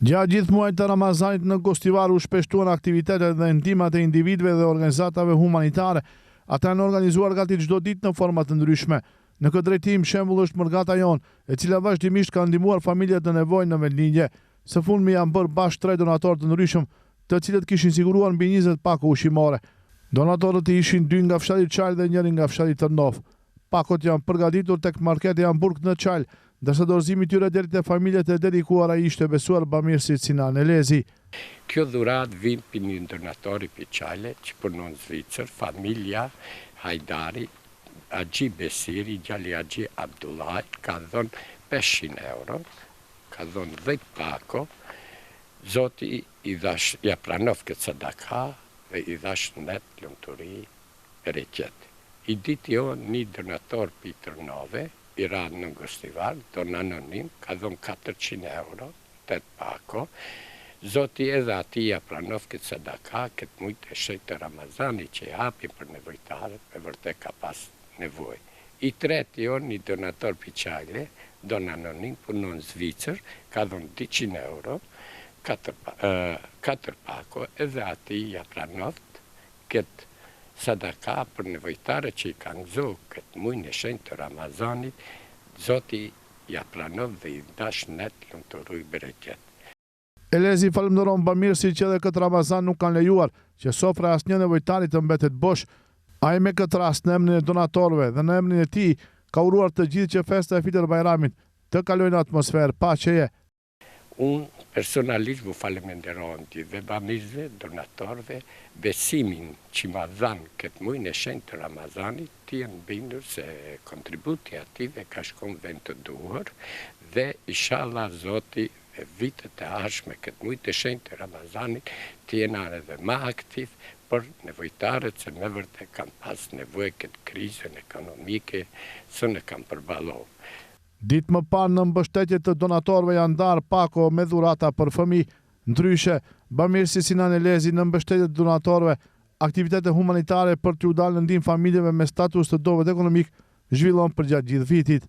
Gjatë gjithë muajit të Ramazanit në Gostivar u shpeshtuan aktivitetet dhe ndihmat e individëve dhe organizatave humanitare. Ata janë organizuar gati çdo ditë në forma të ndryshme. Në këtë drejtim, shembull është mërgata jonë, e cila vazhdimisht ka ndihmuar familjet në nevojë në vendlindje. Së fundmi janë bërë bashkë tre donatorë të ndryshëm, të cilët kishin siguruar mbi 20 pako ushqimore. Donatorët ishin dy nga fshati Çalë dhe njëri nga fshati Tërnovë. Pakot janë përgatitur tek marketi Hamburg në Çalë, ndërsa dorëzimi i tyre deri te familjet e dedikuara i ishte besuar bamirësit Sinan Elezi. Kjo dhuratë vjen pi një donatori pi Çale që punon në Zvicër, familja Hajdari, Haxhi Besiri, djali i Haxhi Abdullahit, ka dhënë 500 euro, ka dhënë 10 pako, Zoti i dhash, ja pranoft këtë sadaka dhe i dhash shnet, lumturi, bereqet. I dyti o një donator pi Tërnove, i ra në Gostivar, don anonim, ka dhënë 400 euro, 8 pako. Zoti edhe atij ja pranoft këtë sadaka, këtë muj të shenjtë të Ramazanit që i hapin për nevojtarët, me vërtet ka pas nevojë. I treti o një donator pi Çale, don anonim, punon në Zvicër, ka dhënë 200 euro, 4 pako, edhe atij ja pranoft këtë sadaka për nevojtarët që i kanë gëzu këtë mujnë e shenjtë të Ramazanit, Zoti ja pranoft dhe i dhash shnet, lumturi, bereqet. Elezi falënderon bamirësit që edhe këtë Ramazan nuk kanë lejuar që sofra e asnjë nevojtari të mbetet bosh. Ai me këtë rast në emrin e donatorëve dhe në emrin e tij ka uruar të gjithë që festa e Fitër Bajramit të kalojë në atmosferë paqeje. Unë personalisht vu faleminderohem gjithëve bamirësve, donatorëve, besimin që ma dhanë këtë mujnë e shenjtë të Ramazanit, të jenë bindur se kontributi atyve ka shku në vend të duhur dhe inshallah Zoti dhe vitet e ardhshme këtë muj të shenjtë të Ramazanit të jena edhe ma aktiv për nevojtarët se me vërtet kanë pas nevojë këtë krizën ekonomike së në kanë përballu. Ditë më parë në mbështetje të donatorëve janë ndarë pako me dhurata për fëmijë. Ndryshe, bamirësi Sinan Elezi në mbështetje të donatorëve, aktivitete humanitare për t'u dalë në ndihmë familjeve me status të dobët ekonomik zhvillon përgjatë gjithë vitit.